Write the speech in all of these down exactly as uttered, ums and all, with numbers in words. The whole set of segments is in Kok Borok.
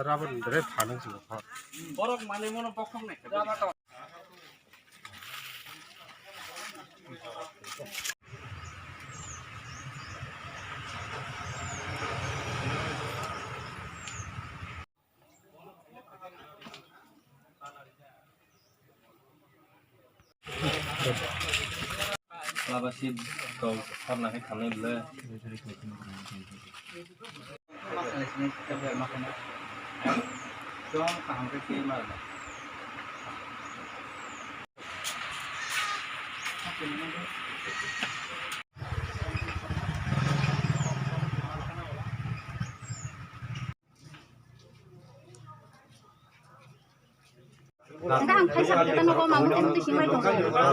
Rubber dre phanang sing kha. Borok mane mono bokhok nai. Laba si tol khorna khe khamnai bwle. Ekdom kaham khe khe ma rwna. Ang kaisa khe nogo mamung tong twi singbai tong.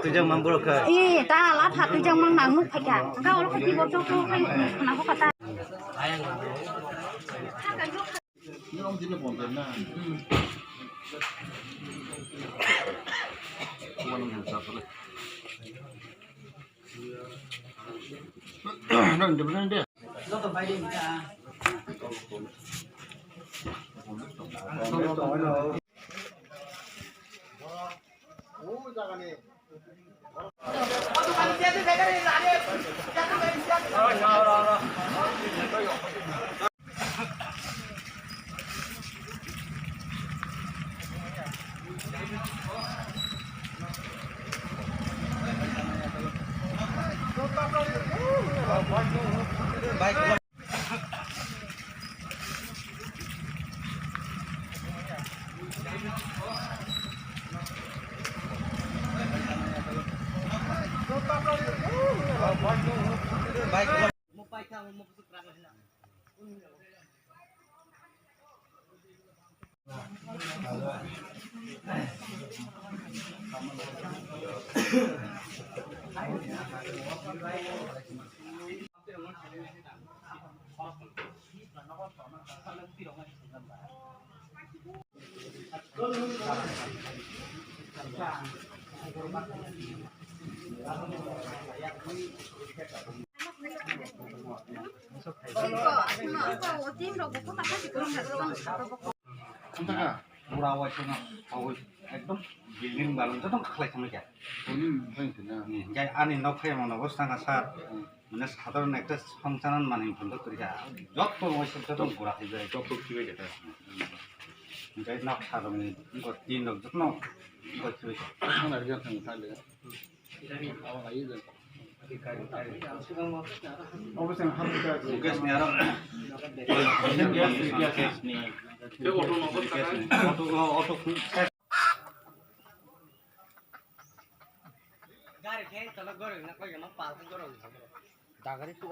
Twijang mang borok kha. Eh, ta la pha twijang mang nang nuk phaikha. Ang ka oro khai tibor chok chok khai khna ho kata. Bura waisano, ekdom building balon joto khlai thangkha. Hwnkhai ani nok phaimano bo sanga sir, mane sadharon ekta songchanan manwi phunuk kwrwikha. Joto waisa joto gura khaibai. Joto khibai khe ta. Hwnkhai nok sarokni tin rok jotono gura khibai. Mukesh ni aro. Auto, auto. Gari khe tala goreng na koi ma pal goreng. Dagari tu.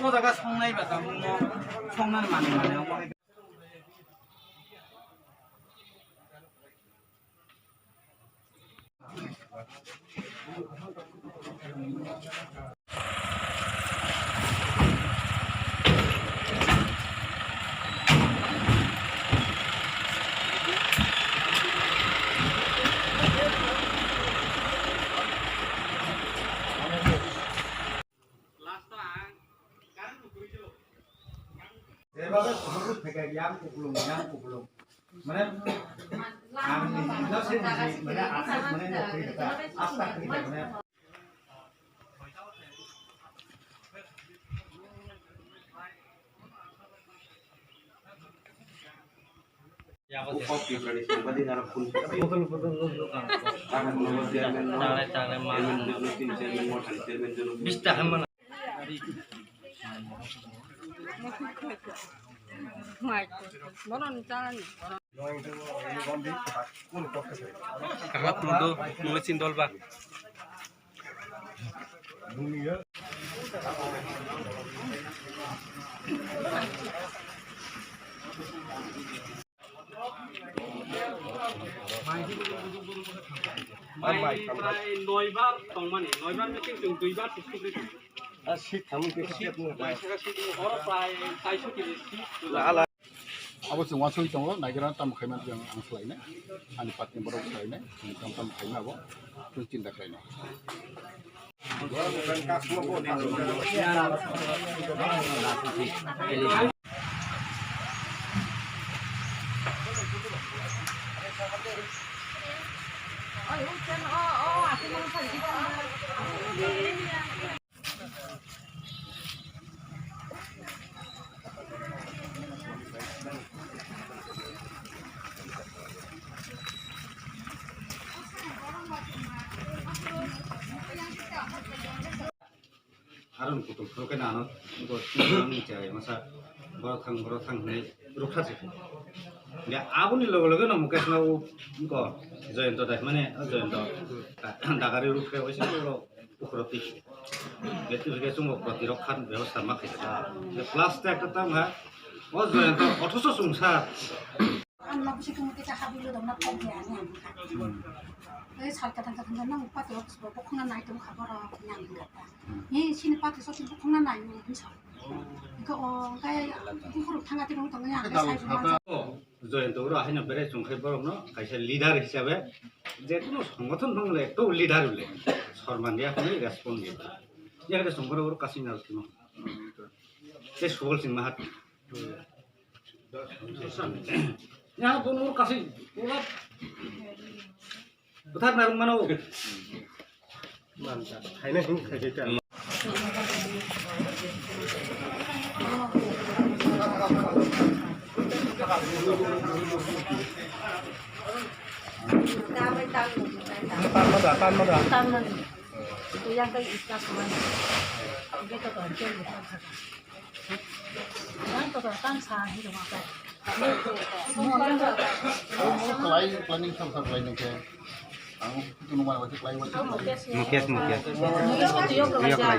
Bo daga songnai ba ta mo songnani mani mani. Jebabe kuphuru phaikha, yang kupulung, yang kupulung. Mane, ang ni jino se ni, mane, aswk, mane, nokri kata, aswk kri kata, mane. Kaka tundo, nungla sindol ba. Mai prai noibar tongmani, noibar meeting chwng duibar se sugri tong. Aro prai taisoti ni seat. Abo chwng uansugwi tongo, naigra tamo khaimani ang, ang swlainai, ani party ni borok swlainai, chwng tamo tamo khaima abo, chwng chinta khlainai. Aroni kutung phuru khe nano, bo chini chai masa, borok thang, borok thang hwnwi rwkha se. Ya, aboni loge loge no Mukesh no u, ko, Jayanta dai, mane, o Jayanta, dagari rwkha, waisa borok ukhoro twi. Betwi hwnkhe chwngbo protirokha ni bebosta ma khaijak. Ya, plus ta ekta tamo ha, o Jayanta othoso chwngsa. Ang no bisi kung kita habi lo dong na pok ya ni ang ka. Eh, sal ka tang ka tang na upati ok sbo pok na nai tong kha boro ni ang ka. Ni sini pati so tin pok na nai ni sa. Ko o kai bukhuru thanga ti rong tong ya ang sai ma. Jayanta ura haino bere chwng khai borok no kaisa leader hisabe je kuno songothon thong le to leader le. Sorman dia kuni respond dia. Ya kata songkoro uro kasing na tino. Te subol sing mahat. Ya, bono kasi, pura. Buthar narung mano. Manta, haina hing khai ta. Tan mada, tan mada. Tan mada. Itu yang kayak ikhlas man. Dia kata dia ikhlas. Mukesh, Mukesh. Yok lai kha.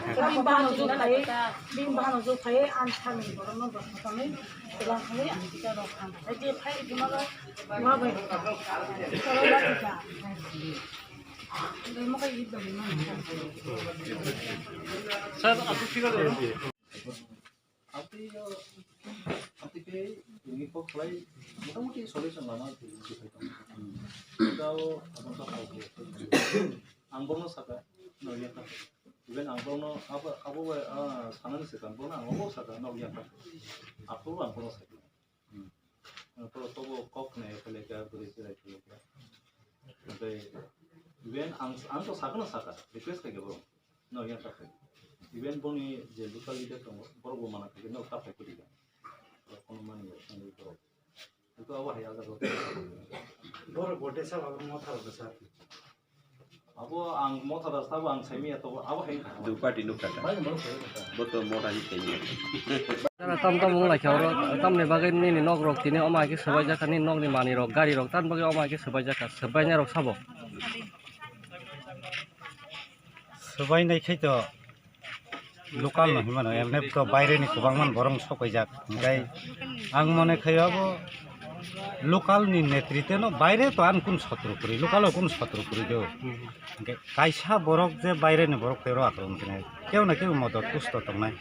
Sir, apu figure. Aboni, aboni khe tini kok khlai motamoti solution lama tini khe phai tongo. Tao aboni kok kok khe ang bono saka, no ya kha. Even ang bono abo, abo bai, ah, sanani se kan bono ang abo saka, no ya kha. Apo ang bono saka. Ang to tobo kok ne khlai kha, bwrwi chwrai khlai kha. Tei even ang, ang to sakno saka, request kha khe bono. No, yang takhai. Even boni je local leader tongo, borok bo mana khe no takhai kuri ga. Borok kono mani ya, sangwi borok. Ito abo hai alda borok. Borok bo desa ba motha rok sa. Abo ang motha da sabo ang saimi ya to abo hai. Du party nuk kata. Bai borok sai kata. Bo to motha ni saimi. Tara tam tam wng lai kha oro, tam ni bagwi nini nok rok tini oma khe swbai jakha, nini nok ni manwi rok, gari rok tam bagwi oma khe swbai jakha, swbai nai rok sabo. Swbainai khai to local no hinmano, emne to baire ni kwbangma borok sok paijak. Hinkhe ang mone khai abo local ni netrite no baire to ang kun sotro kwrwi, local o kun sotro kwrwi do. Hinkhe kaisa borok je baire ni borok phai ro akhron khe keu na keu modot kusto tongnai.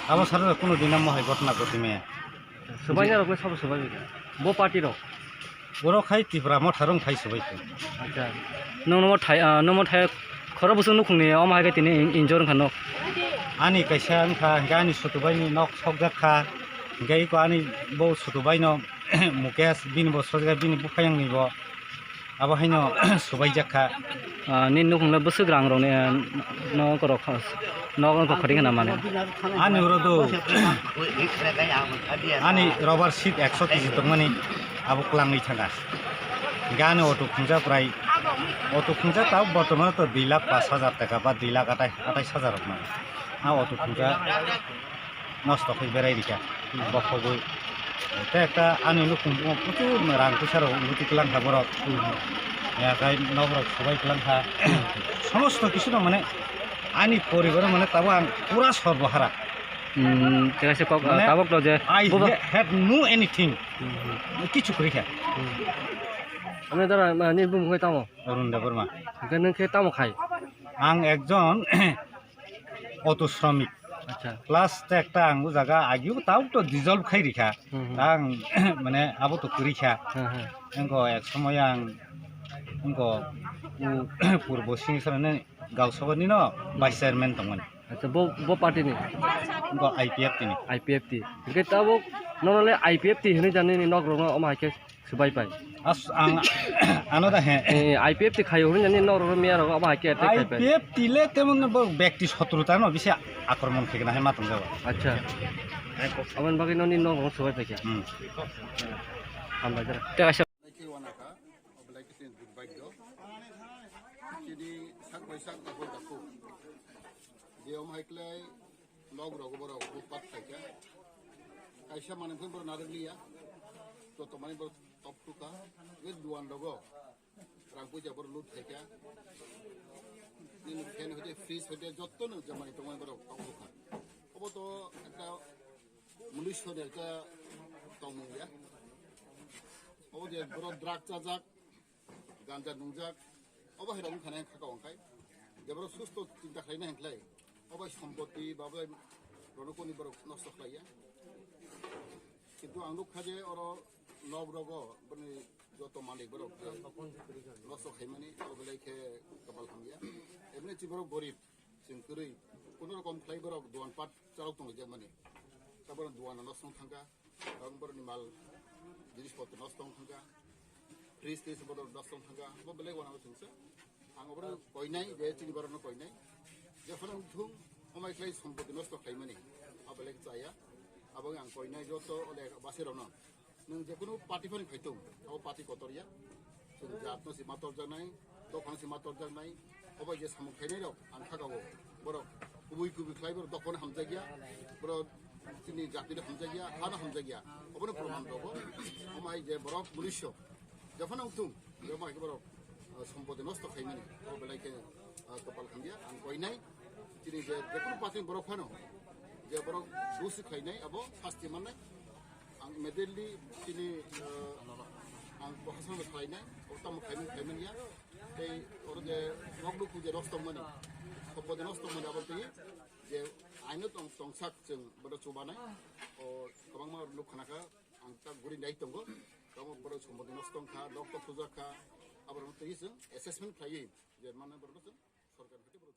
Abo sara kuno dina mohai gotna gotime. Swbainai rok le sabo swbai bo party rok. Borok hai Tipra Motha rok phai swbai khe. Acha. Nung nomo thai, ah, nomo thai khoro busung nukhung ni omo hai khe tini in-, injor wngkha nok. Ani kaisa wngkha, hinkhe ani sutubai ni nok sokjak kha. Hinkhe iko ani bo sutubai no Mukesh bini bo sojak bini buphayang ni bo. Abo haino swbaijak kha. Ah, nini nukhung le bwswk rang rok ni, ah, no korok kha, no korok kha na mane. Ani oro do, ani rubber sheet ekso kg tongmani abo kwlangwi thangkha. Hinkhe ani auto khungjak prai, auto khungjak tabuk bortomano to dui lakh pash hajar taka ba dui lakh atai, atais hajar rok mano. A auto khungjak. Nosto khe berai rikha, bokhogwi. Tei ekta ani nukhung o prochur rang puisa rok luti kwlang kha borok. Ya, tei nok rok swbai kwlang kha. Somosto kisu no mane ani poribar mane tabuk ang pura sorbohara. Hmm, tei kaisa kok, mane tabuk to je I bubo ha-, had no anything. Hmm, hmm. Kichu kwrwi kha. Hmm. Ano dara, ma, ni bumung khe tamo? Arun Debbarma. Hwnkhe nwng khe tamo khai? Ang ekjon auto shramik. Acha. Plus te ekta ang o jaga agio tao to dissolve khai rikha. Hmm, hmm. Ang mane abo to kwrwi kha. Hmm, hmm. Engko ek somoy ang engko u purbo sing srani Gau Sabha ni no vice chairman tongmani. Acha, bo, bo party ni? Bo I P F T ni. I P F T. Hingke tabuk nono le I P F T hinui jani ni nok rok no omo hai khe swbai pai. As, ang, ano da he. Eh, I P F T khayo hinui jani nok rok no miya rok omo hai khe attack khai pai. I P F T le temon bo bekti sotruta no bisi akromon khe gana he matong jabo. Acha. Aboni bagwi noni nok rok no swbai pai khe. Hmm. Hambai jara. Te asa. Nai khe wana kha, obolai khe chini durbaigyo. Chini sak bai sak dakhuk dakhuk. Je om hai klai nok rogo borok lutpat khaikha. Kaisa manwi phano borok narwk liya. Joto manwi borok top tukha. Je duan rogo rang puja borok lut khaikha. Nini fan hoite fridge hoite joto no je manwi tongmani borok top tukha. Obo to ekta munushoni ekta tongmung ya. Obo je borok drug chajak, ganja nungjak, obo hai rok wngkha nai kha kok wngkhai. Je borok susto chinta khlaina hinklai, obo hai sompoti ba bai rwnokoni borok nosto khlaiya. Kintu ang nukha je oro nok rogo bini joto malik borok je nosto khaimani, obo belai khe kapal hamya. Emni chi borok gorib, chwng kwrwi, kono rokom khlai borok duan pat charok tonglaijak mani. Taboro duan nosto wng thangkha. Ang borokni mal jinis potro nosto wng thangkha, fridge twi se bodol nosto wng thangkha, bo belai wanao chwngsa. Ang oborok koinai, je chini borokno koinai. Jephano wngthung, omai khlai sompoti nosto khlaimani, abo belai chaya. Abo ang koinai joto ole basirokno. Nwng jekunu party phani phaitung, abo party kotor ya. Chwng jatno se ma torjaknai, dophano se ma torjaknai, obo je samung khainai rok ang kha o. Borok kubui kubui khlai borok dophano hamjakya, borok chini jatino hamjakya, hano hamjakya. Obono proman rogo. Omo hai je borok munisyo. Jephano wngthung, je omo hai khe borok, ah, sompoti nosto khaimani. Obo belai khe, ah, kapal hamya, ang koinai. Chini je jekunu party borok phano, je borok dusi khlainai, abo sasti mannai. Ang immediately chini, eh, ang Prashasan no salainai, o tamo khaimani, khaimani ya. Tei oro je nok luku je nosto mani, sompoti nosto mani abo tei je aino tong, tongsak chwng bodo chubanai. O kwbangma nuk khana kha, ang ta guri nai tongo. Tamo bodo sompoti nosto wngkha, doctor puja kha, abo tei chwng assessment khlaiwi je mane bodo chwng sorkar hwnkhe bodo